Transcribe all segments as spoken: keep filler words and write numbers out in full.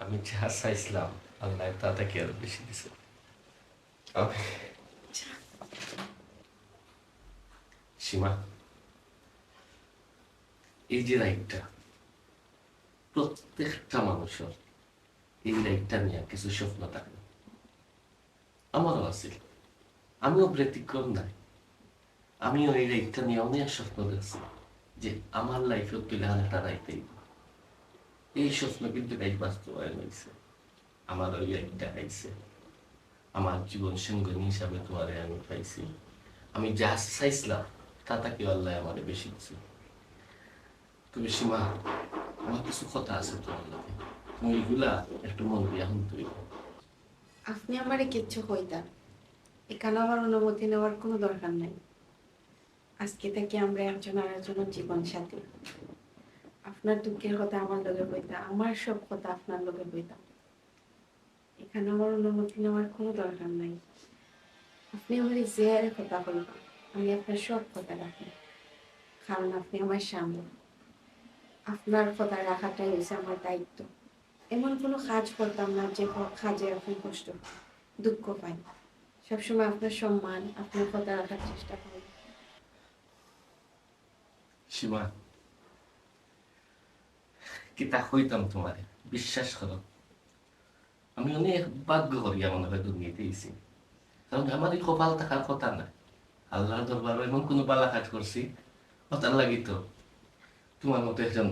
আমি যা চাইছিলাম, আল্লায় তা থাকি আরো বেশি দিছে। আমি, সীমা, এই যে রাইডটা, প্রত্যেকটা মানুষের এই রাইডটা নিয়া কিছু স্বপ্ন থাকে। আমারও আছিল, আমিও ব্যতিক্রম নায়। আমিও এই রাইডটা নিয়া অনেক স্বপ্ন দেখছি যে আমার লাইফে তুলে আনা একটা রাইড আইব। এই স্বপ্ন কিন্তু গাইজ বাস্তবায়ন হইছে। আমার ওই রাইডটা আইছে। আমার জীবন সঙ্গিনী হিসাবে তোমারে আমি পাইছি। আমি যা চাইছিলাম, তা থাকি আল্লায় আমারে বেশি দিছে। তবে সীমা, আমার কিছু কথা আছে তোমার লগে, তুমি এগুলা একটু মন দিয়া শুনতে হইব। আপনি আমারে কিচ্ছু কইতা, এখানে আমার অনুমতি নেওয়ার কোনো দরকার নাই। আজকে থেকে আমরা একজন আরেকজনের জীবন সাথী। আপনার দুঃখের কথা আমার লগে কইতা, আমার সব কথা আপনার লগে কইতা। এখানে আমার অনুমতি নেওয়ার কোনো দরকার নাই। আপনি আমারে যে কথা কইবা, আমি আপনার সব কথা রাখবো, কারণ আপনি আমার স্বামী। আপনার কথা রাখাটাই হচ্ছে আমার দায়িত্ব। এমন কোনো কাজ করতাম না যে ক-, কাজে আপনি কষ্ট পান, দুঃখ পান। সবসময় আপনার সম্মান, আপনার কথা রাখার চেষ্টা করব। সীমা, কিতা কইতাম তোমারে, বিশ্বাস করো, আমি অনেক ভাগ্য করিয়া মনে হয় দুনিয়াতে আইছি, কারণ আমার এই কপাল থাকার কথা না। আল্লাহর দরবারো এমন কোনো বালা কাজ করছি, ওটার লাগি তো তোমার মতো একজন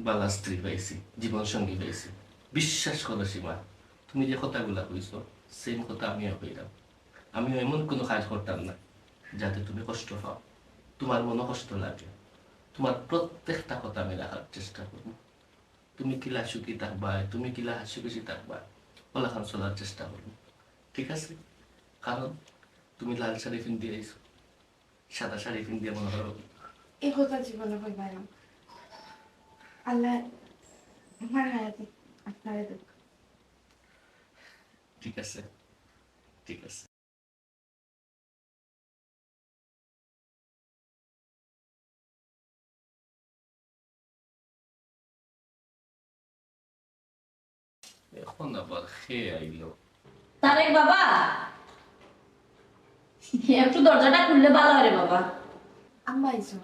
বালা স্ত্রী পাইছি, জীবন সঙ্গী পাইছি। বিশ্বাস করো সীমা, তুমি যে কথাগুলা কইছো, সেম কথা আমিও কইলাম। আমিও এমন কোনো কাজ করতাম না যাতে তুমি কষ্ট পাও, তোমার মনো কষ্ট লাগে। তোমার প্রত্যেকটা কথা আমি রাখার চেষ্টা করব। তুমি কিলা সুখী থাকবায়, তুমি কিলা হাসি খুশি থাকবায়, ওলাখান চলার চেষ্টা করব, ঠিক আছে? কারণ তুমি লাল শাড়ি পিন্দি আইছো, সাদা শাড়ি পিন্দি মনে করো। এই কথা জীবনে কইবায় না। আল্লাহ আমার হায়াতে আপনারে দেখ। ঠিক আছে, ঠিক আছে। এখন আবার কে আইলো? তারেক বাবা, একটু দরজাটা খুললে ভালা অয় রে বাবা। আম্মা আইছো?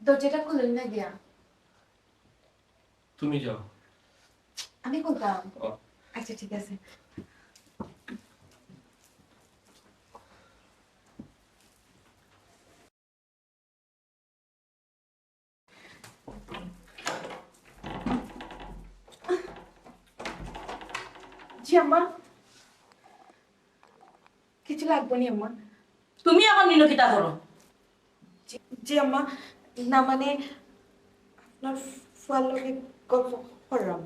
দরজাটা খুলেন না গিয়া। তুমি যাও। আমি খুলতাম। ও। আচ্ছা, ঠিক আছে। জি আম্মা, কিছু লাগবো নি আম্মা। তুমি এখন ইনো কিতা করো? জি, জি আম্মা, না মানে আপনার ফুয়ার লগে গল্প করলাম।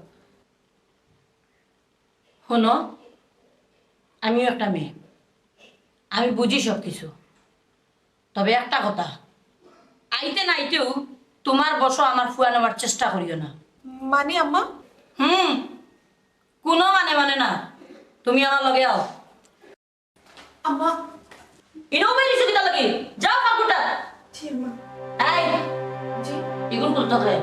হুনো, আমিও একটা মেয়ে, আমি বুঝি সব কিছু। তবে একটা কথা, আইতে নাইতেও তোমার বশো আমার ফুয়া নেওয়ার চেষ্টা করিও না। মানে আম্মা? হুম, কোনো মানে মানে না, তুমি আমার লগে আও। আম্মা। ইনো বাইরে শুকিতা লাগি। যাও, ফাঁকুটা। জি, আম্মা। এই। জি। ইগুন খুলতে হয়।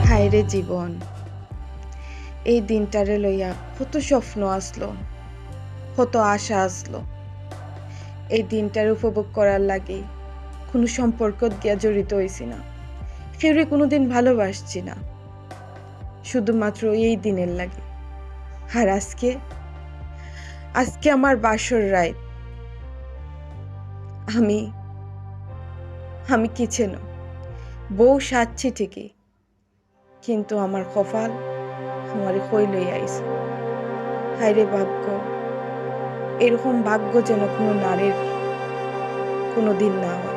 হায়রে জীবন, এই দিনটারে লইয়া কত স্বপ্ন আছলো, কত আশা আছলো। এই দিনটারে উপভোগ করার লাগি কুনু সম্পর্কত গিয়া জড়িত অইছি না, কেউরে কুনুদিন ভালোবাসছি না, শুধুমাত্র এই দিনের লাগি। আর আজকে, আজকে আমার বাসর রাইত। আমি, আমি কিচেনো বউ সাজছি ঠিকই, কিন্তু আমার কপাল আমারে কই লইয়া আইছে। হায় রে ভাগ্য, এরকম ভাগ্য যেন কুনু নারীর কুনুদিন না হয়।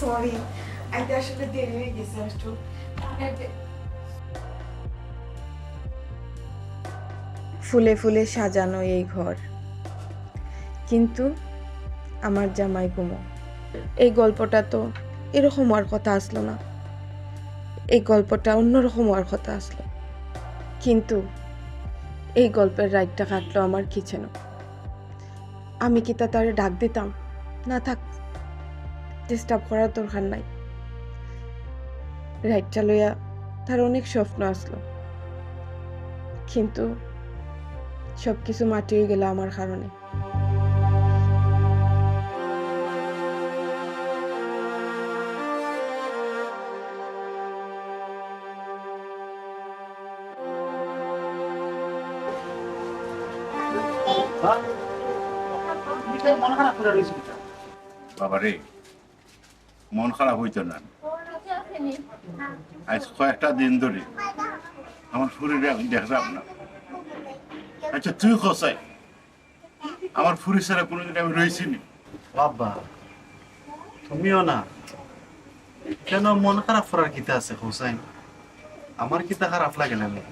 সরি, আইতে আসলে দেরি হয়ে গেছে একটু। ফুলে ফুলে সাজানো এই ঘর, কিন্তু আমার জামাই ঘুমো। এই গল্পটা তো এরকম হওয়ার কথা আছলো না, এই গল্পটা অন্যরকম হওয়ার কথা আছলো, কিন্তু এই গল্পের রাইতটা কাটলো আমার কিচেনো। আমি কিতা তারে ডাক দিতাম? না থাক, ডিস্টার্ব করার দরকার নাই। রাইতটা লইয়া তার অনেক স্বপ্ন আছলো, কিন্তু সব কিছু মাটি হয়ে গেল আমার কারণে। বাবারে, মন খারাপ হইতো না। আজ কয়েকটা দিন ধরে আমার ফুরিরে আমি দেখলাম না। আচ্ছা, তুই কছাই, আমার ফুরি ছাড়া কোনোদিন আমি রইছি নি। বাবা, তুমিও না, কেন মন খারাপ করার কিতা আছে হোসাইন? আমার কিতা খারাপ লাগে না নি?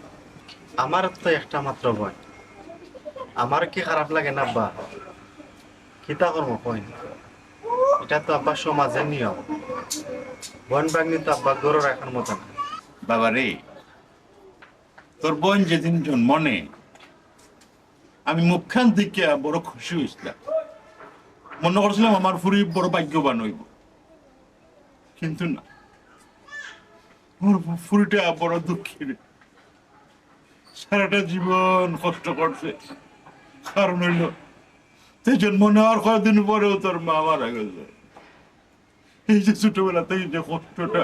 আমার তো একটা মাত্র বোন, আমার কি খারাপ লাগে না আব্বা? কিতা করবো কইন, এটা তো আব্বা সমাজের নিয়ম। বোন ভাগ্নি তো আব্বা গরু রাখার মতো না। বাবা রে, তোর বোন যেদিন জন্ম নেয়, আমি মুখখান দেখিয়া বড় খুশি হইছিলাম, মনে করছিলাম আমার ফুরি বড় ভাগ্যবান হইব, কিন্তু না, আমার ফুরিটা বড় দুঃখী রে। সারাটা জীবন কষ্ট করছে, কারণ হইল তুই জন্ম নেওয়ার কয়েকদিন পরেও তোর মা মারা গেছে। এই যে ছোটবেলা থেকে যে কষ্টটা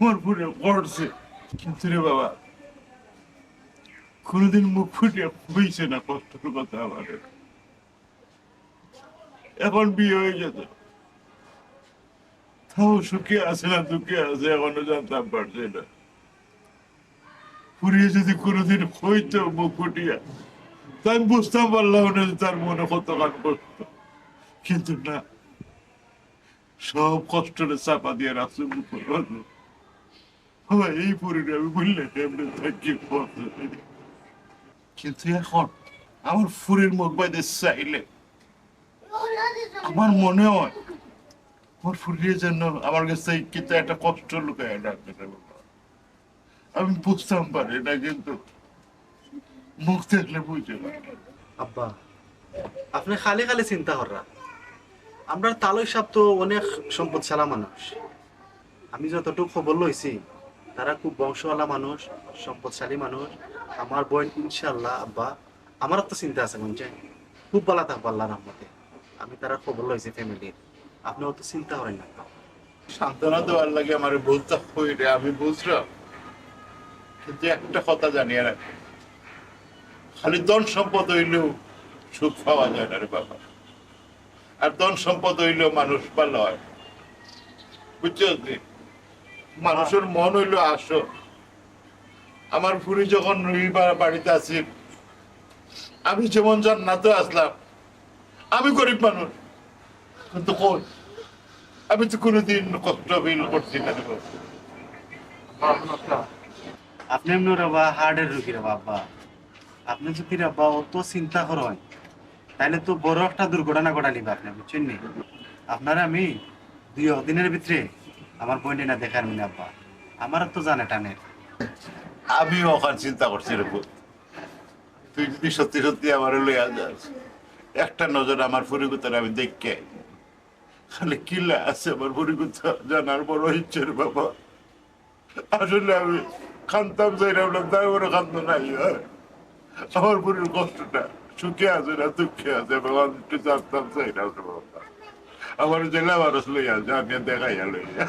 আমার ফুরি করছে, কিন্তু রে বাবা, কোনোদিন মুখ ফুটিয়া কইছে না কষ্টর কথা আমারে। এখন বিয়ে হয়ে গেছে, তাও সুখে আছে না দুঃখে আছে এখনো জানতাম পারছি না। ফুরিয়ে যদি কোনোদিন কইতো মুখ ফুটিয়া, তা আমি বুঝতাম পারলাম না যে তার মনে কতখান কষ্ট। কিন্তু না, সব কষ্টরে চাপা দিয়ে রাখছে মুখের মাঝে। বাবা, এই ফুরিরে আমি বললে কেমনে থাকি বল? কিন্তু এখন আমার ফুরির মুখ বাইদে চাইলে আমার মনে হয় আমার ফুরির জন্য আমার কাছে কিতা একটা কষ্ট লুকায় রাখছে রে বাবা। আমি বুঝতাম পারি না, কিন্তু মুখ দেখলে বুঝে না। আব্বা, আপনি খালি খালি চিন্তা কররা। আমরার তালই সাহেব তো অনেক সম্পদশালা মানুষ। আমি যতটুকু খবর লইছি, তারা খুব বংশওয়ালা মানুষ, সম্পদশালী মানুষ। আমার বোন ইনশাআল্লাহ, আব্বা, আমার তো চিন্তা আছে, বুঝছেন? খুব ভালা থাকবো আল্লাহর রহমতে। আমি তারা খবর লইছি ফ্যামিলির, আপনি অত চিন্তা করেন না। সান্ত্বনা দেওয়ার লাগে আমারে বলতে হই রে, আমি বুঝলাম, কিন্তু একটা কথা জানিয়ে রাখো, খালি ধন সম্পদ হইলেও সুখ পাওয়া যায় না রে বাবা। আর ধন সম্পদ অইলেও মানুষ ভালা অয়, বুঝছস নি? মানুষর মন অইলো আসল। আমার ফুরি যখন ই বা-, বাড়িত আছিল, আমি যেমন জান্নাতো আছলাম। আমি গরিব মানুষ, কিন্তু কই, আমি তো কোনোদিন কষ্ট ফিল করছি না রে বাবা। আপনে এমনে রে বা হার্টের রুগী রে বাবা। আপনে যদি রে বা অত চিন্তা করইন, তাইলে তো বড় একটা দুর্ঘটনা ঘটাইলিবা আপনে, বুঝছইন নি? আপনারে আমি দুই এক দিনর ভিতরে আমার বইনরে দেখাইমু নে আব্বা। আমারও তো জানে টানে। আমিও অখান চিন্তা করছি রে পুত। তুই যদি সত্যি সত্যি আমারে লইয়া যাস, একটা নজর আমার ফুরিগুতারে আমি দেখিয়া আইমু। খালি কিলা আছে আমার ফুরিগুতা জানার বড় ইচ্ছে রে বাবা। আসলে আমি কানতাম চাইরাম না, তাই বড় কান্দন নাই। আমার ফুরির কষ্টটা সুখে আছে না দুঃখে আছে, বাবা, আমি একটু জানতাম চাইরাম রে বাবা। আমার জেলা মানুষ লইয়া যা, আমি দেখাইয়া লইয়া।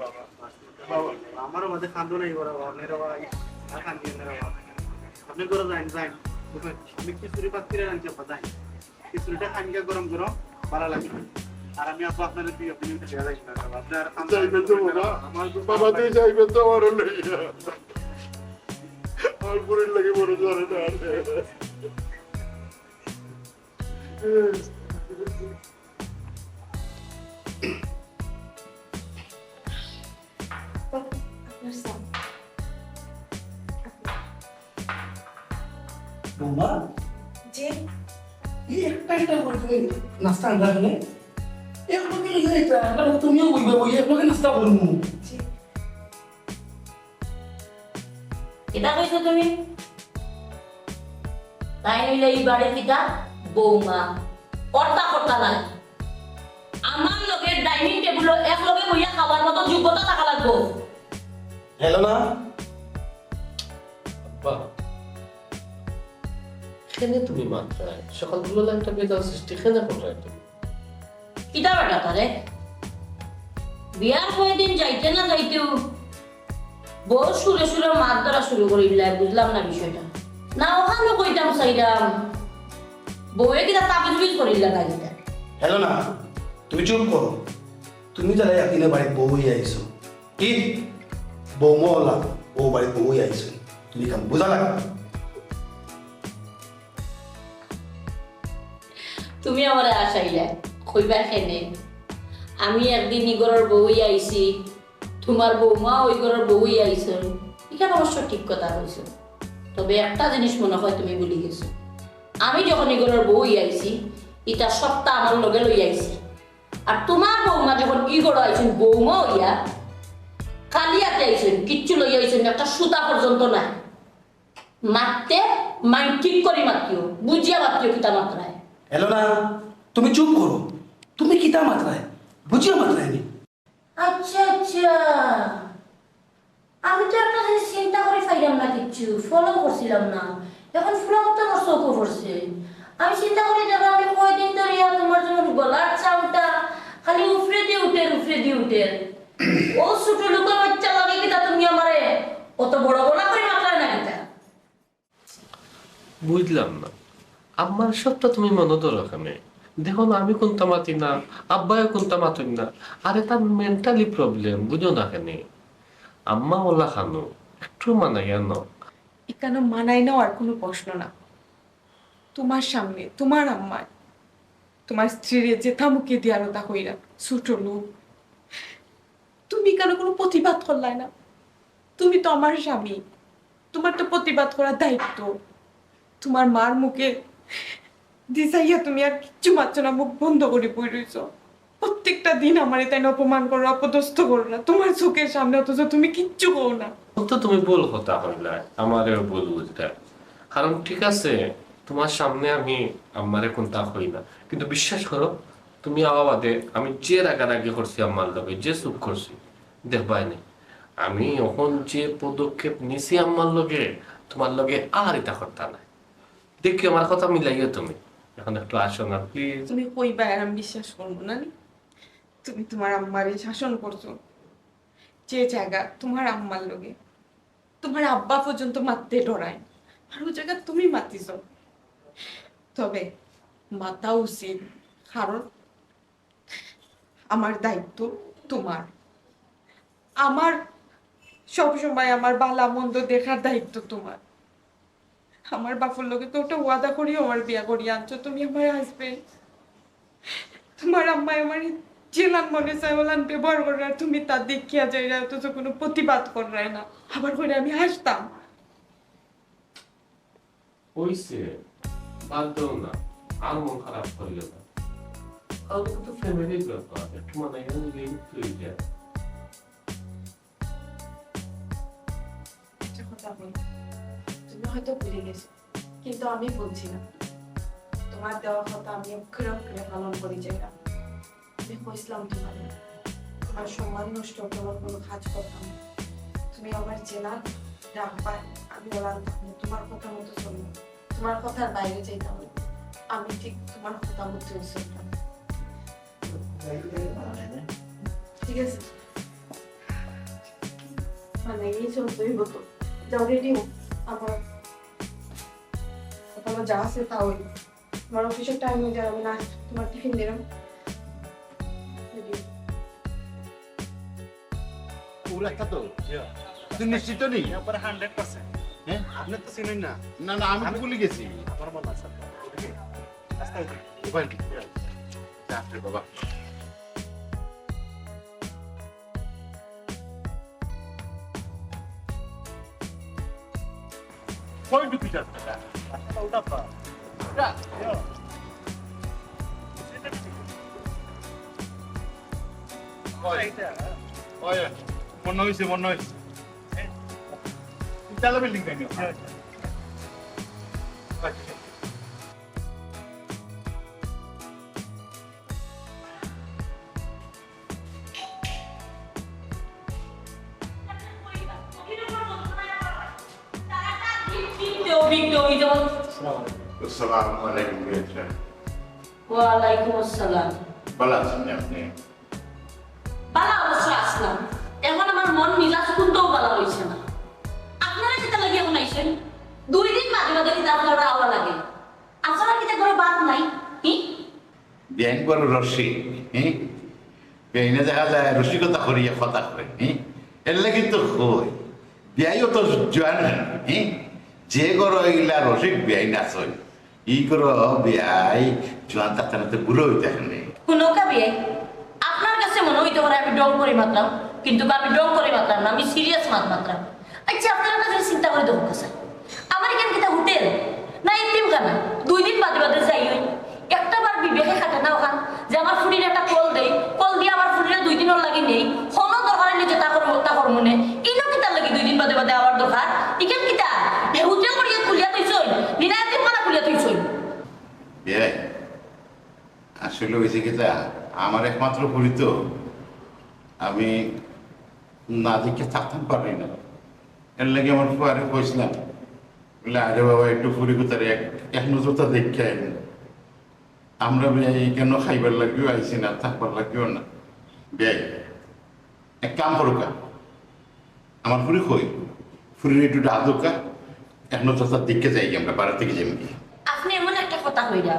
বাবা, বাবা, আমারও মাঝে কান্দন নাই ওরা, আপনারা বাবা, আর কান্দিয়েন না বাবা। আপনে করে যাইন, যাইন। আমি খিচুড়ি পাক করে আনছি, আপা, যাইন। খিচুড়িটা খাইন গিয়া গরম গরম, ভালা লাগে। আর আমি আব্বা আপনারে দুই এক দিন দিয়া যাইন না, বাবা। আপনে আর কাম যাইবেন তো বাবা? আমার তো বাবা, তুই যাইবেন তো আমার লইয়া? আমার ফুরির লাগি বড় জ্বরে না। আপনার চা। বৌমা, জি। এই একটা একটা করে তুমি নাস্তা আনলা কেনে? এক লগে লইয়া এটা, আমরা তুমিও বইবা, বইয়া এক লগে নাস্তা করমু। জি। কিতা কইছো তুমি? তাইন অইলা ই বাড়ির কিতা? বৌমা। অর্তা কর্তা নাই। আমার লগে ডাইনিং টেবিলো এক লগে বইয়া খাওয়ার মতো যোগ্যতা থাকা লাগবো। হ্যালো না? আব্বা, কেনে তুমি মাতরায়? সকালবেলা একটা বেজাল সৃষ্টি কেনে কররায় তুমি? কিতা বেটা তারে? বিয়ার কয়দিন যাইতে না যাইতেউ বউ সুরে সুরে মাত ধরা শুরু করিলায়, বুঝলাম না বিষয়টা। না, অখানও কইতাম চাইরাম, বউয়ে কিতা তাবিজ উবিজ করিলা না কিতা? হ্যালো না, তুমি চুপ করো। তুমি যারা একদিনে বাড়িত বউ অইয়া আইছো, কি বৌমা অলা, ও বাড়িত বউ অইয়া আইছো, তুমি কাম বুঝা লাগে। তুমি আমারে আশাইলা, কইবা কেনে? আমি একদিন ই ঘরর বউ অইয়া আইছি, তুমার বৌমা ওই ঘরর বউ অইয়া আইছইন। ইখান অবশ্য ঠিক কথা কইছো, তবে একটা জিনিস মনে হয় তুমি ভুলি গেছো। আমি যখন ই ঘরর বউ অইয়া আইছি, ইতা সবতা আমার লগে লইয়া আইছি। আর তুমার বৌমা যখন ই ঘরো আইছইন বৌমা অইয়া, খালি আতে আইছইন, কিচ্ছু লইয়া আইছইন না, একটা সুতা পর্যন্ত নাই। মাততে মাইন্ড ঠিক করি মাতিও, বুঝিয়া মাতিও কিতা মাতরায়। হ্যালো না, তুমি চুপ করো। তুমি কিতা মাতরায়? বুঝিয়া মাতরায় নি? আচ্ছা, আচ্ছা। আমি তো একটা জিনিস চিন্তা করি পাইলাম না কিচ্ছু, ফলো করছিলাম না। এখন ফুলা মতো আমার চোখও পড়ছে। আমি চিন্তা করি দেখো, আমি কয়দিন ধরিয়া তুমার যেমন গলার চামটা খালি উফরে দি উঠের, উফরে দি উঠের। ও ছোট লোকের বাচ্চা লাগে কিতা তুমি আমারে অত বড় গলা করি মাতরায় না কিতা? বুঝলাম না, আম্মার সবটা তুমি মনো ধরো কেনে? দেখো না, আমি কুন্তা মাতি না, আব্বায়ও কুন্তা মাতইন না। আরে, তার মেন্টালি প্রবলেম, বুঝো না কেনে? আম্মা অলা খানো, একটু মানাইয়া নও। ইখানো মানাই নেওয়ার কুনু প্রশ্ন না। তুমার সামনে তুমার আম্মায় তুমার স্ত্রীরে যেতা মুখে দিয়ার অতা কইরা, ছোট লোক। তুমি কেনে কুনু প্রতিবাদ করলায় না? তুমি তো আমার স্বামী, তুমার তো প্রতিবাদ করার দায়িত্ব। তুমার মার মুখে দি চাইয়া তুমি আর কিচ্ছু মাতছো না, মুখ বন্ধ করি বই রইছো। প্রত্যেকটা দিন আমারে তাইন অপমান করো, অপদস্থ করো না তুমার চোখের সামনে, অথচ তুমি কিচ্ছু কও না। ও তো তুমি ভুল কথা কইলায়, আমারেও ভুল বুঝলায়। কারণ ঠিক আছে, তুমার সামনে আমি আম্মারে কুন্তা কই না, কিন্তু বিশ্বাস করো, তুমি আওয়া বাদে আমি যে রাগারাগি করছি আম্মার লগে, যে চুপ করছি, দেখবায় নি, আমি অখন যে পদক্ষেপ নিছি আম্মার লগে, তুমার লগে আর ইতা করতা নায়। দেখিও, আমার কথা মিলাইও তুমি। এখন একটু আসো না, প্লিজ। তুমি কইবায় আর আমি বিশ্বাস করমু না নি? তুমি তুমার আম্মারে শাসন করছো, যে জাগা তুমার আম্মার লগে তুমার আব্বা পর্যন্ত মাততে ডরায়, আর অউ জাগা তুমি মাতিছো। তবে মাতা উচিত, কারণ আমার দায়িত্ব তোমার। আমার সব সময় আমার ভালা মন্দ দেখার দায়িত্ব তোমার। আমার বাপর লগে তো ওটা ওয়াদা করিও আমার বিয়া করিয়া আনছো তুমি, আমার হাজবেন্ড। তোমার আম্মায় আমার যেলান মনে চায় ওলান ব্যবহার করে, আর তুমি তা দেখিয়া যাইরা, অথচ কোনো প্রতিবাদ কররায় না। আবার করে আমি হাসতাম। হইছে, বাদ দাও না, আর মন খারাপ করিও না। কারণ তো ফ্যামিলির ব্যাপার, একটু মানাইয়া নিলেই তো হয়ে যায়। একটা কথা বলি, তুমি হয়তো ভুলে গেছো, কিন্তু আমি বলছি না। তোমার দেওয়া কথা আমি অক্ষরে অক্ষরে পালন করি যাইরাম। আমি কইছিলাম তোমার, তোমার সম্মান নষ্ট করার কোনো কাজ করতাম না। তুমি আমার যেলান রাখবা, আমি ওলান থাকবো, তোমার কথা মতো চলবো, তোমার কথার বাইরে যাইতাম না। আমি ঠিক তোমার কথা মতোই চলতাম। ঠিক আছে, মানে এই চলতেই হতো। যাও রেডি হও, আমার সকালে যা আছে তা হইল। তোমার অফিসের টাইম হয়ে যাবে না, তোমার টিফিন দিলাম। রেডি হও। ওরা তো তুই নিশ্চিত তো নেই? একবারে হান্ড্রেড পার্সেন্ট। হ্যাঁ? আপনি তো চিনেন না। না না, আমি তো ভুলে গেছি। আমার মনে আছে। রাস্তায় ওখানে যা রে বাবা। কই ঢুকি যাচ্ছে? ওটা পা। ওই, ওই, মনে হইছে, মনে হইছে। ইতালা বিল্ডিং তাই না? আসসালামু আলাইকুম, বিয়ান সাহেব। ওয়ালাইকুম আসসালাম। ভালো আছেন আপনি? ভালো অবশ্য আছলাম, এখন আমার মন মিজাজ কুন্তাও ভালো রইছে না। আপনারা কিতা লাগি এখন আইছেন? দুই দিন বাদে বাদে কিতা আপনারা আওয়া লাগে? আপনারা কিতা ঘরো ভাত নাই? হি? বিয়াইন বড় রসিক, হি? বিয়াইনে দেখা যায় রসিকতা করিয়া কথা কয়, হি? এর লাগি তো কই। বিয়াইও তো জোয়ান, হি? যে ঘরো ইলা রসিক বিয়াইন আছইন, ই ঘরো বিয়াই জোয়ান থাকতে থাকতে বুড়া অইতা কেনে। হুনউক্কা বিয়াই, আপনার কাছে মনে অইতো পারে আমি ঢং করি মাতরাম, কিন্তু আমি ঢং করি মাতরাম না, আমি সিরিয়াস মাত মাতরাম। আচ্ছা, আপনারা একটা জিনিস চিন্তা করি দেখউক্কা চাই, আমার ইখান কিতা হোটেল না এতিমখানা? দুই দিন বাদে বাদে যাই অই, একটা বার বিবেকে খাটে না অখান যে আমার ফুরিরে একটা কল দেই, কল দিয়া আমার ফুরিরে দুই দিনর লাগি নেই, কোনো দরকার অইলে যেতা করমু তা করমু নে, ইনো কিতার লাগি দুই দিন বাদে বাদে আওয়ার দরকার? ইখান কিতা হোটেল করিয়া খুলিয়া থইছইন, নি না এতিমখানা খুলিয়া থইছইন? বিয়াই, আসলে অইছে কিতা, আমার একমাত্র ফুরি তো, আমি না দেখিয়া থাকতাম পারি না। এর লাগি আমার ফুয়ারে কইছিলাম, বলে, "আরে বাবা, একটু ফুরি গুতারে এক, এক নজরতা দেখিয়া আইন।" আমরা বিয়াই কেনে খাইবার লাগিও আইছি না, থাকবার লাগিও না। বিয়াই, এক কাম করউক্কা, আমার ফুরি কই, ফুরিরে একটু ডাক দেউক্কা, এক নজরতা দেখিয়া যাই, আমরা বাড়ি থাকি যাইমু গি। আপনে এমন একটা কথা কইরা,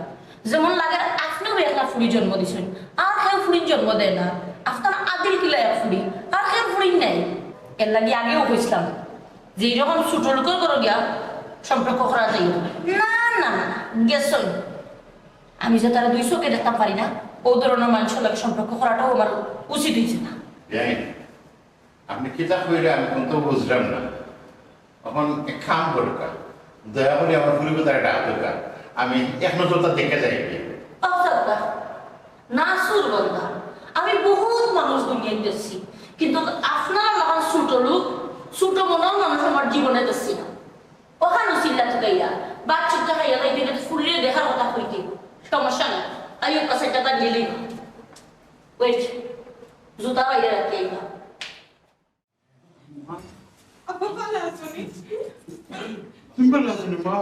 যেমন লাগে আপনেউ একলা ফুরি জন্ম দিছইন, আর কেউ ফুরির জন্ম দেয় না। আপনার আদিল কিলা এক ফুরি, আর কেউ ফুরির নাই। এর লাগি আগেও কইছিলাম যে এইরকম ছোট লোকর ঘরো গিয়া সম্পর্ক করা যায় না। না, না, না, গেছইন। আমি যে তারা দুই চোখে দেখতাম পারি না, ও ধরনের মানুষর লগে সম্পর্ক করাটাও আমার উচিত অইছে না। বিয়াই, আপনে কিতা কইরা আমি কুন্তা বুঝলাম না। এখন এক কাম করউক্কা, দয়া করি আমার ফুরি গুতারে ডাক দেউক্কা, আমি এক নজরতা দেখিয়া যাই গি। অবস্থা নাসুর বান্দা, আমি বহুত মানুষ দুনিয়াত দেখছি, কিন্তু আপনার লাখান ছোট লোক, ছোট মনর মানুষ আমার জীবনে দেখছি না। অখান উছিল্লা তুকাইয়া, বাচ্চুটা খাইয়া লাই দিলে ফুরিরে দেখার কথা কইতে, সমস্যা নাই। আইও, কাছে টাকা নিলি। ওয়েট, জুতা বাইরে রাখি আইবা। আব্বা ভালো আছো নি? তুমি ভালো আছো নি, মা?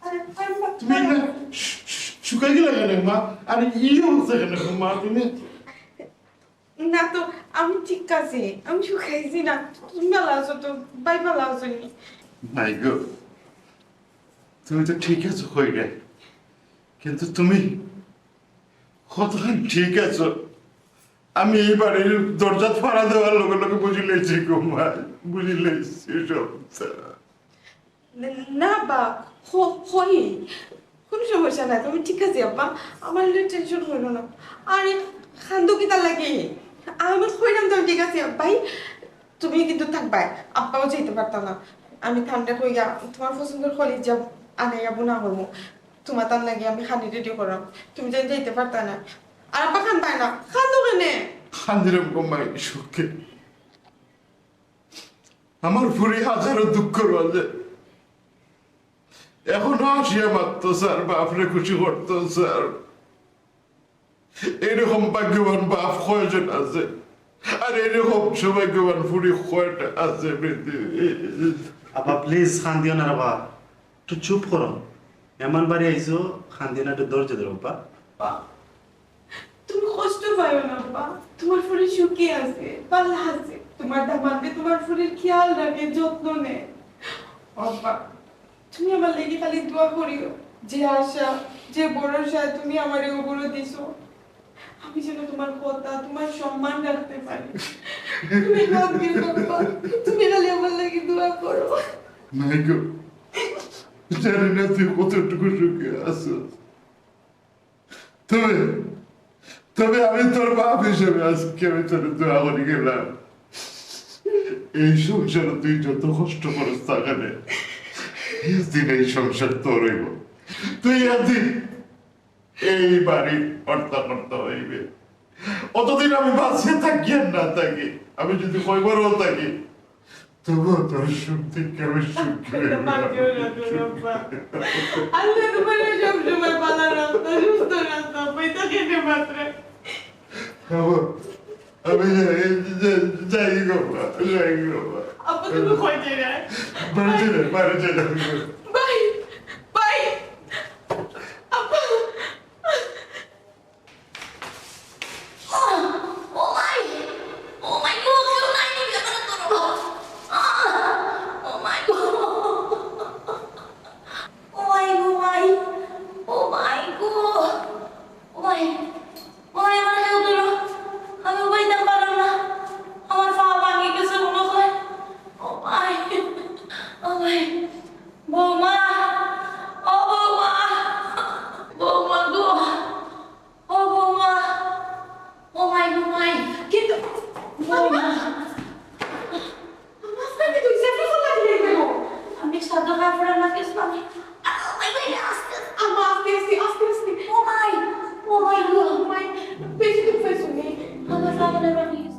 আরে, আরে, মা, তুমি না শু-, শু-, শুকাই গেলে কেনে, মা? আরে, ই অবস্থা কেনে, মা, তুমি? না তো, আমি ঠিক আছি, আমি শুকাইছি না। তুমি ভালো আছো তো? ভাই ভালো আছো নি? মাই গো, তুমি তো ঠিক আছো কইরে, কিন্তু তুমি কতখান ঠিক আছো? আমি এই বাড়ির দরজাত ফাড়া দেওয়ার লগে লগে বুঝিলাইছি গো মা, বুঝিলাইছি সব। না, না আব্বা, হ-, হই। কোনো সমস্যা নাই, তুমি ঠিক আছি আব্বা। আমার লইয়া টেনশন করো না। আরে, কান্দো কিতার লাগি? আমি কইলাম তো আমি ঠিক আছি আব্বাই। তুমি কিন্তু থাকবায়, আব্বাও যাইতে পারতা না। আমি তানরে কইয়া তোমার পছন্দের কলিজা আনাইয়া বুনা করমু। তোমার তান লাগি আমি খানি রেডি করাম, তুমি যেন যাইতে পারতা না। আর আব্বা কান্দবায় না, কান্দো কেনে? কান্দিরাম গো মাই সুখে। আমার ফুরি হাজারো দুঃখ মাঝে এখনো আসিয়া মাততো স্যার, বাপরে খুশি করতো স্যার। এইরকম ভাগ্যবান বাপ কয়জন আছে, আর এইরকম সৌভাগ্যবান ফুরি কয়টা আছে পৃথিবীত? আপা, প্লিজ কান্দিও না রে বা, একটু চুপ করো। মেহমান বাড়ি আইছো, কান্দিও না, একটু ধৈর্য ধরো আপা। তুমি কষ্ট পাইও না আব্বা, তোমার ফুরি সুখে আছে, ভালা আছে, তোমার দামান্দে তোমার ফুরির খেয়াল রাখে, যত্ন নেয়। আব্বা, তুমি আমার লাগি খালি দোয়া করিও, যে আশা, যে ভরসায় তুমি আমারে অগুলো দিছো, আমি যেন তোমার কথা, তোমার সম্মান রাখতে পারি। তুমি কান্দিও না আব্বা, তুমি খালি আমার লাগি দোয়া করো। মাই গো, জানি না তুই কতটুকু সুখে আছো। তবে, তবে আমি তোর বাপ হিসেবে আজকে আমি তোর দোয়া করি গেলাম। এই সংসারে তুই যত কষ্ট করস থাকলে, একদিন এই সংসার তোর অইব। তুই একদিন এই বাড়ির কর্তাকর্তা অইবে। অতদিন আমি বাঁচিয়া থাকি আর না থাকি, আমি যদি কয়বারও থাকি, তবুও তোর সুখ দেখে আমি সুখী অইব। আল্লাহ তোমার সব সময় ভালো রাখতো, সুস্থ রাখতো, আব্বা, এটা কেটে মাত্র। বাবা, আমি যাই, যাই, যাই গো মা, যাই গো মা। আব্বা, তুমি কই যাইরা? বাড়ি যাই, বাড়ি যাই। Bye, bye. আব্বা। ও মাই, ও মাই গো, কেউ নাই নি, কেউ নাই নি। ও মাই গো, ও মাই গো, মাই, ও মাই গো, ও মাই, ও মাই, আমার কেউ ধরো, আমি উবাইতাম পারলাম না, আমার পা ভাঙি গেছে মনে হয়। ও মাই, ও মাই, বৌমা, ও বৌমা, বৌমা গো। ও বৌমা, ও মাই, ও মাই, কিন্তু বৌমা। আমার সাথে তুই সেফে চলে গেলি কেন? আমি সাধ্য কাপড় না কিছু আমি। আরে, ও মাই, আস্তে আস্তে। আম্মা, আস্তে আস্তে, আস্তে আস্তে। ও মাই, ও মাই গো। ও মাই, বেশি দুঃখ পাইছো নি? আমার সামনে রাখিস।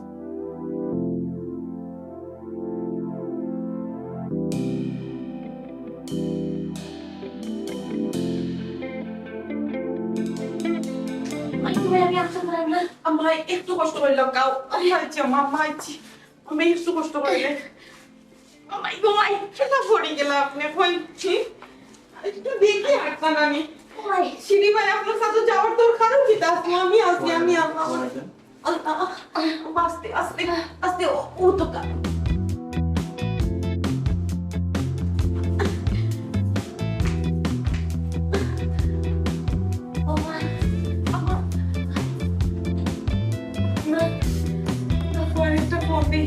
মাই, তুমি আমি আসতে পারলাম না। আম্মা, একটু কষ্ট করে লাগাও। আমি আইছি, আম্মা, আম্মা আইছি। আমি একটু কষ্ট করে নে। ও মাই গো মাই, কেটা পড়ি গেলা আপনি? কই, ছি? একটু দেখি হাঁটতা নানি। ও মাই। সিঁড়ি বায় আপনার সাথে যাওয়ার দরকারও কিতা আছে? আমি আছি, আমি আছি। আল্লাহ, আস্তে, আস্তে, আস্তে, ও, ও তো কা-, ও মা, আমার, না, না, বাড়িতে ফোন দিই।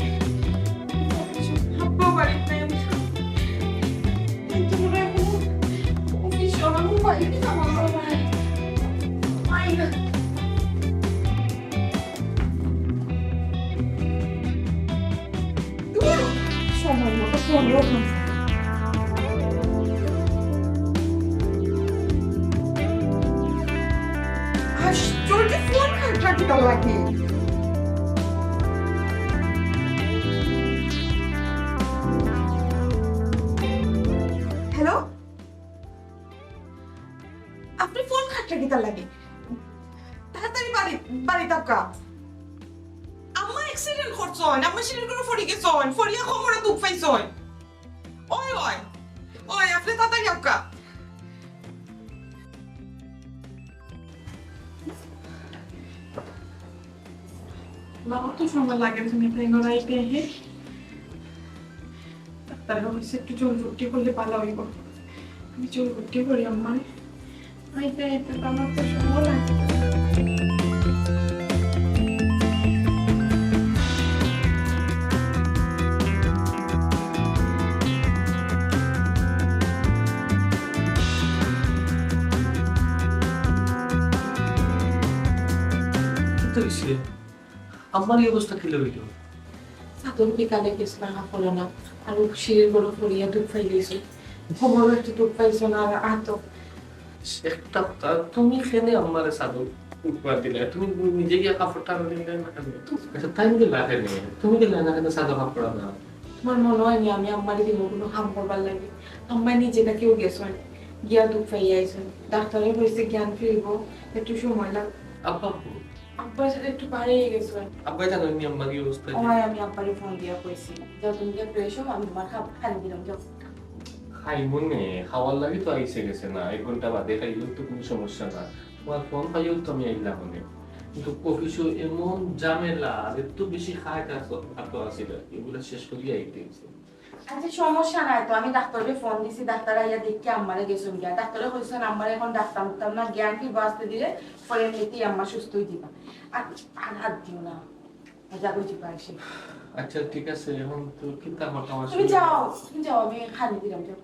আব্বা বাড়িতে নেই। কিন্তু মনে হয় কোনো অফিস সরানো বাড়িতে না, মনে হয়। মাই না। দূর, সময় মতো ফোনও হয়। আশ্চর্য, ফোন কাটটা কিতা লাগে? হ্যালো? আপনি ফোন কাটটা কিতা লাগে? তাড়াতাড়ি বাড়ি, বাড়ি তাকা। আম্মা অ্যাক্সিডেন্ট করছইন, আম্মা সিঁড়ির করে পড়ি গেছইন, পড়িয়া কোমরে দুখ পাইছইন। ওই, ওই, ওই, আপনি তাড়াতাড়ি আউক্কা। বাবা তো সময় লাগে, তুমি তাই নড়াইতে হে। ডাক্তার কইছে একটু জলদি করলে ভালো হইব। আমি চুল করতে করি আম্মারে। আইতে আইতে তো আমার তো সময় লাগে। কিতা অইছে? আম্মার ই অবস্থা কিলা অইলো? চাদর বিকালে গেছিলাম, হাফড়া না, আর সিঁড়ির উপরে পড়িয়া দুখ পাই গেছে। কোমরও একটু দুখ পাইছে না, আর আতো। একটা কথা, তুমি কেনে আম্মারে চাদর উপরে দিলে? তুমি নিজে গিয়া কাপড়টা আনিলে না কেনে? আচ্ছা, তাই গেলা কেনে? তুমি গেলা না কেনে চাদর কাপড় আনা? তোমার মনে হয় নি আমি আম্মারে দিব কোনো কাম করবার লাগি? আম্মা নিজে থাকিও গেছে, গিয়া দুখ পাইয়া আইছে। ডাক্তারে কইছে জ্ঞান ফিরবো, একটু সময় লাগবে। আব্বা কই? আব্বার সাথে একটু বাইরে গেছে। আব্বাই জানো নি আম্মার কি অবস্থা? ওই আমি আব্বারে ফোন দিয়া কইছি, "যাও তুমি গিয়া ফ্রেশ হও, আমি তোমার খাবার খালি দিলাম, যাও।" খাইমু নে, খাওয়ার লাগি তো আইসে গেছে না, এক ঘন্টা বাদে খাইলেও তো কোনো সমস্যা না। তোমার ফোন পাইও তো আমি আইলাম নে। কিন্তু অফিসও এমন ঝামেলা, আর এত বেশি খায় কাজ আতো আছিল, এগুলা শেষ করিয়া আইতে হইছে। আচ্ছা, সমস্যা নাই তো, আমি ডাক্তাররে ফোন দিছি, ডাক্তার আইয়া দেখি আম্মারে গেছুন গিয়া। ডাক্তারে কইছেন আম্মারে এখন ডাক্তার উঠতাম না, জ্ঞান ফিরবো আস্তে ধীরে, পরে এমনিতেই আম্মা সুস্থ হয়ে দিবা। আর, আর হাত দিও না, যা বুঝি পারছি। আচ্ছা, ঠিক আছে, এখন তো কিতা কথা আমার তুমি শুনে যাও, তুমি যাও, আমি খালি দিলাম, যাও।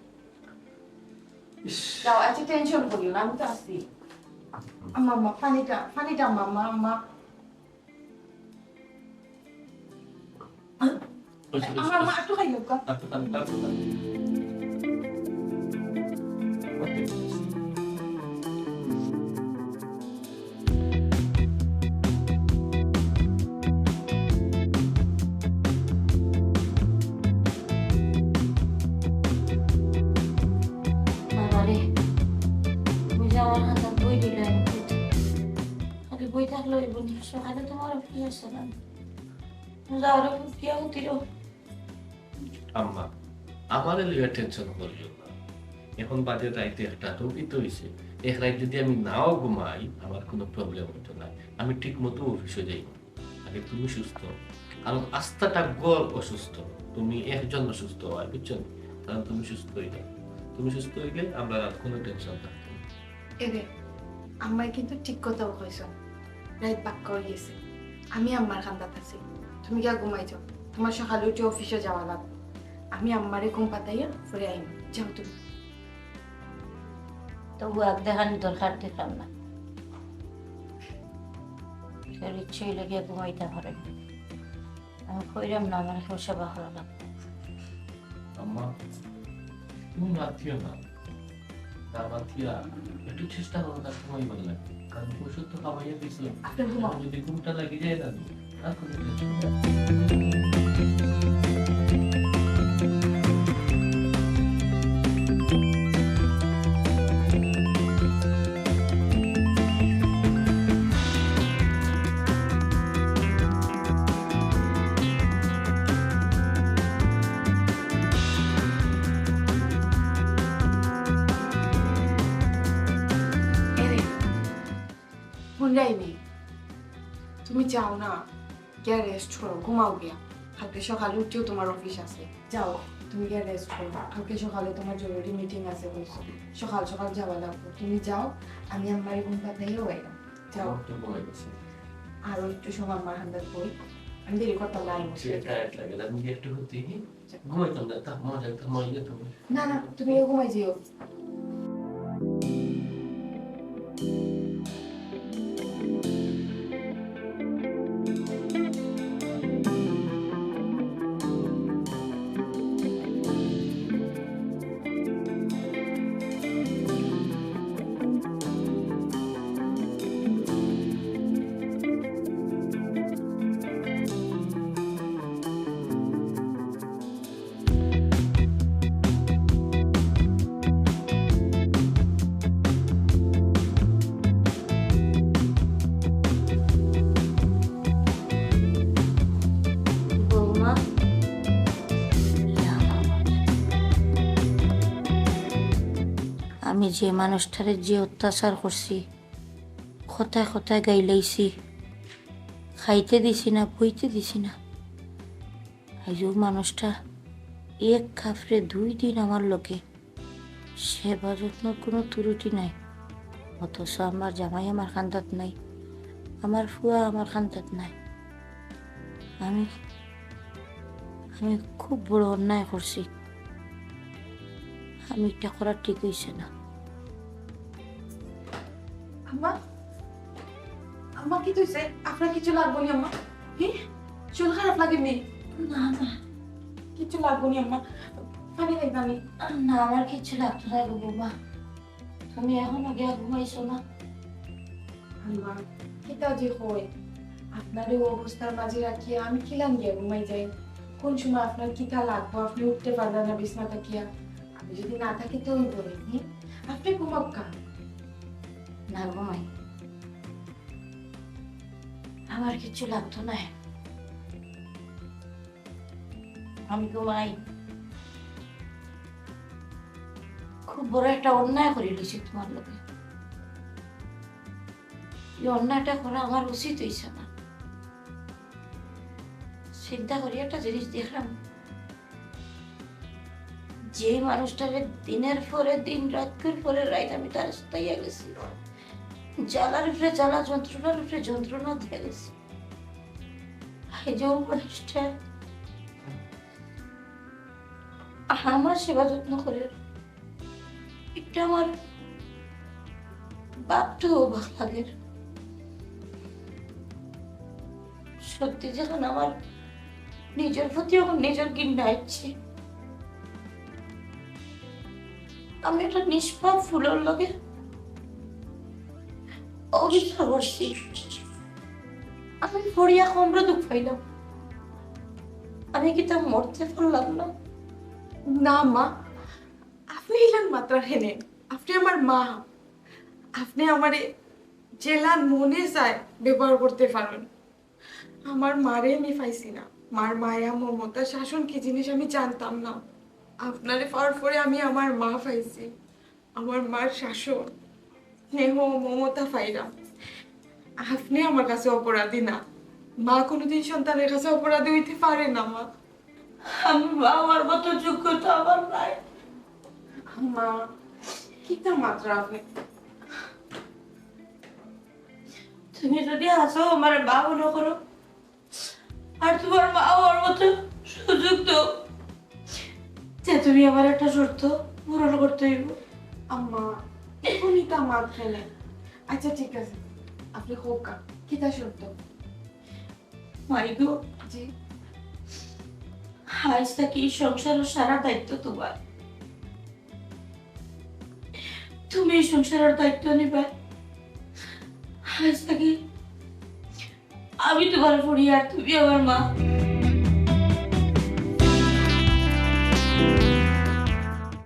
ইস। যাও, আচ্ছা, টেনশন করিও না, আমি তো আছি। আম্মা, আম্মা, পানিটা, পানিটা, আম্মা, আম্মা, আম্মা। আচ্ছা, আচ্ছা, আমার মা আচ্ছা। একটু খাইলো গা। আচ্ছা, আচ্ছা, আচ্ছা। বাবারে, তুমি যে আমার হাতে বই দিলে, আমি কইতে। খালি বই থাকলে হইব না, সকালে তোমার অফিস আছে না। যাওয়ার অফিস গিয়া উঠিল। আম্মা, আমারে লইয়া টেনশন করিও না। এখন বাজে রাইতে একটা, তো কিতা অইছে? এক রাইত যদি আমি নাও ঘুমাই, আমার কোনো প্রবলেম হইতো না। আমি ঠিক মতো অফিসে যাইমু। আগে তুমি সুস্থ হও। কারণ আস্তাটা ঘর অসুস্থ। তুমি একজন অসুস্থ হয়, বুঝছো নি? কারণ তুমি সুস্থ হইলে, তুমি সুস্থ হইলে আমরা আর কোনো টেনশন থাকতো না। এরে, আম্মায় কিন্তু ঠিক কথাউ কইছইন। রাইত বাক্কা অই গেছে। আমি আম্মার কান্দাত আছি। তুমি গিয়া ঘুমাই যাও। তোমার সকালে উঠি অফিসে যাওয়া লাগবো। আমি আম্মারে ঘুম পাতাইয়া পরে আইমু। যাও তুমি। তবু আগ দেখানি দরকার দেখলাম না। কেউর ইচ্ছে অইলে গিয়া ঘুমাইতা পারে। আমি কইরাম না, আমার কেউ সেবা করা লাগবো। আম্মা, তুমি মাতিও না। না মাতিয়া, একটু চেষ্টা করো, তার সময় ভালো লাগবে। কারণ ওষুধ তো খাওয়াইয়া দিয়েছিলাম। আপনি ঘুমাও। এখন যদি ঘুমটা লাগি যায় না, আর কোনো টেনশন নেই। এরে, হুনরায়নি? তুমি যাও না, গিয়া রেস্ট করো, ঘুমাও গিয়া। কালকে সকালে উঠিও তোমার অফিস আছে। যাও, তুমি গিয়া রেস্ট করো। কালকে সকালে তোমার জরুরি মিটিং আছে কইছো। সকাল সকাল যাওয়া লাগবো। তুমি যাও, আমি আম্মারে ঘুম পাতাইয়া আইরাম। যাও। আমার তো ঘুমাই গেছে। আরো একটু সময় আম্মার কান্দাত বই। আমি দেরি করতাম না, আইমু। সে টায়ার্ড লাগে, আমি একটু হতেই ঘুমাইতাম না, তা মজা, তা মজা তুমি। না, না, তুমি ঘুমাই যেও। বৌমা, আমি যে মানুষটারে যে অত্যাচার করছি, কথায় কথায় গাইলাইছি, খাইতে দিছি না, বইতে দিছি না। আইজ অউ মানুষটা এক কাপড়ে দুই দিন আমার লগে সেবা যত্নর কোনো ত্রুটি নাই, অথচ আমার জামাই আমার কান্দাত নাই, আমার ফুয়া আমার কান্দাত নাই। আমি আমি খুব বড় অন্যায় করছি। আমি ইটা করা ঠিক অইছে না। আম্মা, আম্মা, কিতা অইছে? আপনার কিছু লাগবো নি আম্মা? হি? শরীর খারাপ লাগে নি? না, না। কিছু লাগবো নি আম্মা? পানি খাই, পানি। না, আমার কিছু লাগতো না গো বৌমা। তুমি এখনো গিয়া ঘুমাইছো না? আম্মা, কিতা যে কই? আপনারে অউ অবস্থার মাঝে রাখিয়া আমি কিলান গিয়া ঘুমাই যাই? কোন সময় আপনার কিতা লাগবো, আপনি উঠতে পারলেন না বিছনা থাকিয়া। আমি যদি না থাকি তো অইবো নি, হুম? আপনি ঘুমাউক্কা। না ঘুমাই, আমার কিচ্ছু লাগতো না। আমি ঘুমাই। খুব বড় একটা অন্যায় করি লইছি তোমার লগে। এই অন্যায়টা করা আমার উচিত অইছে না। চিন্তা করি একটা জিনিস দেখলাম, যে মানুষটারে দিনের পরে দিন, রাইতর পরে রাইত আমি তারে সতাইয়া গেছি, জ্বালার উপরে জ্বালা, যন্ত্রণার উপরে যন্ত্রণা দিয়া গেছি, এই যে অউ মানুষটা আমার সেবা যত্ন করে, এটা আমার ভাবতেও অবাক লাগে। সত্যি, যখন আমার নিজের প্রতি আমার নিজের ঘৃণা আইছে, আমি একটা নিষ্পাপ ফুলর লগে অবিচার করছি। আমি পড়িয়া কমরে দুঃখ পাইলাম। আমি কিতা মরতে পারলাম না? না মা, আপনি ইলান মাতরা কেনে? আপনি আমার মা। আপনি আমারে যেলান মনে চায় ব্যবহার করতে পারেন। আমার মারে আমি পাইছি না। মার মায়া, মমতা, শাসন কি জিনিস আমি জানতাম না। আপনারে পাওয়ার পরে আমি আমার মা পাইছি। আমার মার শাসন, স্নেহ, মমতা পাইলাম। আপনি আমার কাছে অপরাধী না। মা কোনোদিন সন্তানের কাছে অপরাধী হইতে পারে না মা। আমি মা হওয়ার মতো যোগ্যতা আমার নাই। মা, কিতা মাতরা আপনি? তুমি যদি হাছাউ আমারে মা মনে করো, আর তোমার মা হওয়ার মতো সুযোগ দাও, যে তুমি আমার একটা শর্ত পূরণ করতে হইব। আম্মা, এখন ইতা মাত কেনে? আচ্ছা, ঠিক আছে, আপনি কউক্কা, কিতা শর্ত? মাই গো, জি। আইজ থাকি এই সংসারের সারা দায়িত্ব তোমার। তুমি এই সংসারের দায়িত্ব নিবায়। আইজ থাকি আমি তোমার ফুড়ি আর তুমি আমার মা।